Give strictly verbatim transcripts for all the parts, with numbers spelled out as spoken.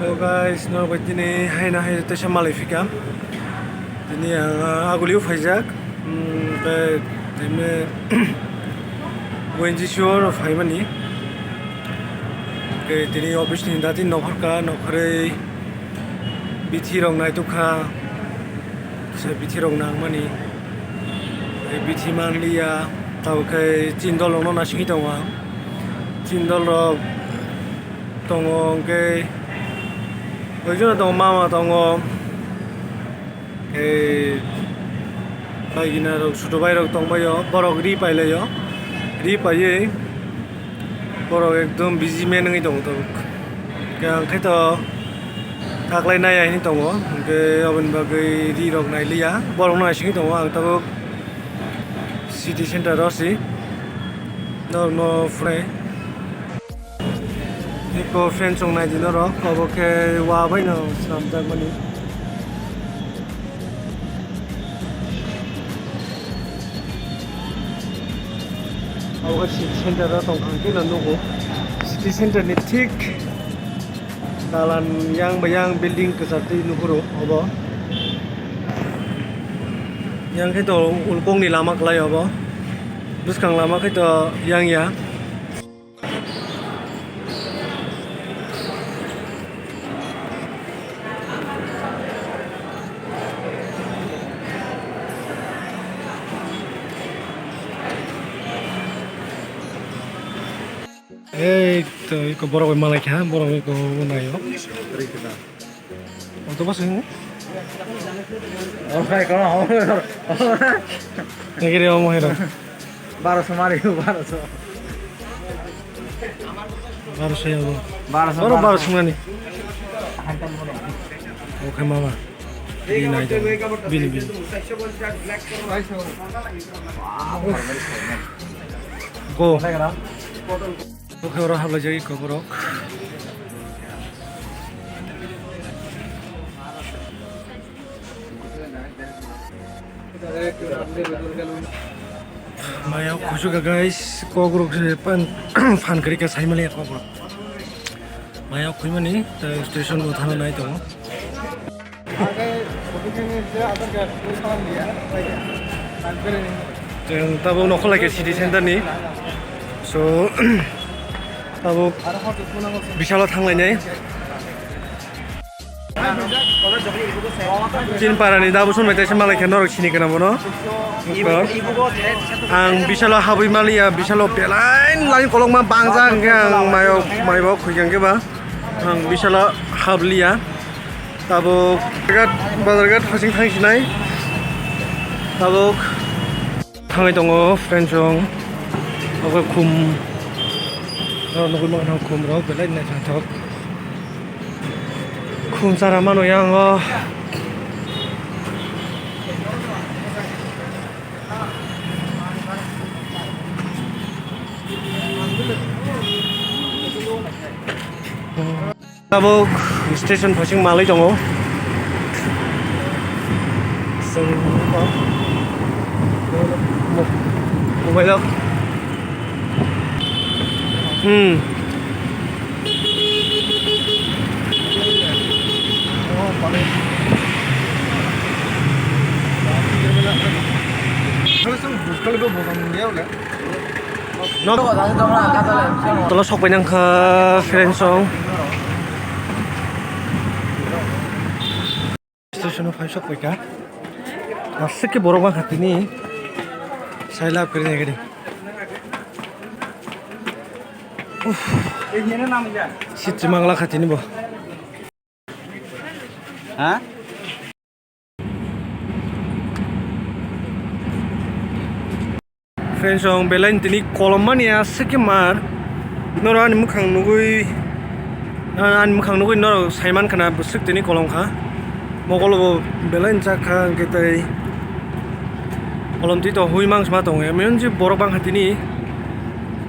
Hello guys, norok bai tini haino hai teisa malai phika. Tini ang, ah, agulio phaijak. Hmm, tei tini O N G C O rok phaimani. Tei tini office ni dati nokharka, nokharwi bithi rok naitukha. Kisa bithi rok nangmani. Tei bithi manliya, tabuk khe chini dol rokno naisingwi tongo ang. Chini dol rok tongo, hwnkhe koijono tongo, mama tongo, tei baigina rok, chutu bai rok tongbaio, borok ri pailaio, ri paiwi borok ekdom busy man wngwi tongo tabuk. Hwnkhe ang khe to taklai nai hinwi tongo, hwnkhe aboni bagwi ri rok nailiya, borokno naisingwi tongo ang tabuk city center o si norokno phunai. Eko friends rok nai di norok, obo khe wa bai no swnamjakmani. Obo khe city center o tong kha khe no nugo. City center ni thik dalan yang bai yang building kwchar twi nukhoro obo. Yang khe to ulkong ni lama kwlai obo. Bwskang lama khe to yang ya. Ei to iko borok bai malai kha, borok bai iko naio. Auto bus ini. Oh, hai, kono. Negeri omo hero. Baroso mari, baroso. Baroso ya bo. Baroso, baroso. Baroso mani. Oke mama. Bini nai dong. Bini, bini. Go. Oke, oro hablai jai iko borok. Maya kuchuka guys, kokrok se pan, phan kari ka sai mali kokrok. Maya khuimani, tei station bo thana nai tongo. Chwng tabuk nokho lai khe city center ni. So, tabuk bisalo thanglainai. Chinpara ni Dabuson bai teisa malai khe norok sini kana bono. Ang bisalo habwi maliya, bisalo belai line kolokma bangja hwnkhe ang mayo, mayo khuikha hwnkhe ba. Ang bisalo habliya. Tabuk Bazarghat, Bazarghat hasing thang sinai. Tabuk thangwi tongo friends rok. Obo khum. Oro nugwi mankha khum rok belai naithok. Khum chara mano yang o. Tabuk station phasing malwi tongo. Chwng mobile o. Hmm. Tola sok pai nang kha friends rok. Station o phai sok pai kha. Aswk khe borok bang kha tini. Sai lab kwrwi nai gari. Uff. Sitsi mangla kha tini bo. Ha? Friends, ang belai tini kolom mani aswk khe mar. Norok ani mwkhang nugwi, ani mwkhang nugwi norok sai man khana bwswk tini kolom kha. Mokolo bo belai chak kha, hwnkhe tei kolom twi to hui mangsa ma tongo. Emon je borok bang kha tini.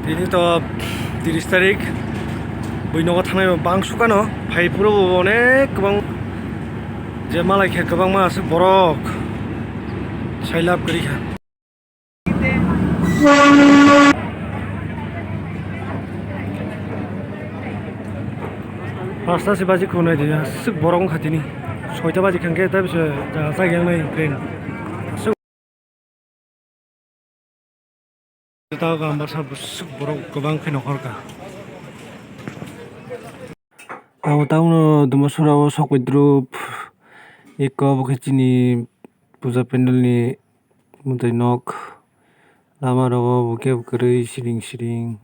Tini to tiris tarik, bui nogo thangnai bo bang sukano, phai phuru bo onek kwbang je malai khe kwbangma aswk borok sai lab kwrwi kha. Pasta se baji khonai de, aswk borok wngkha tini. Soita baji khangkhe ta bisa jaga chagi yangnai train. Aswk. Tago ang baksa bwswk borok kwbang kheno horkha. Abo tabuno Dumasura o sokphaidrup eko, bo khe chini puja pandal ni mwtai nok. Lama rogo bo khe kwrwi siring siring.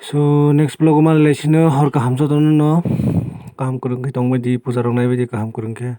So, next vlog o manlaisino, hor kaham jotono no. Kaham kwrwng khe tongbaidi, puja rok naibaidi kaham kwrwng khe.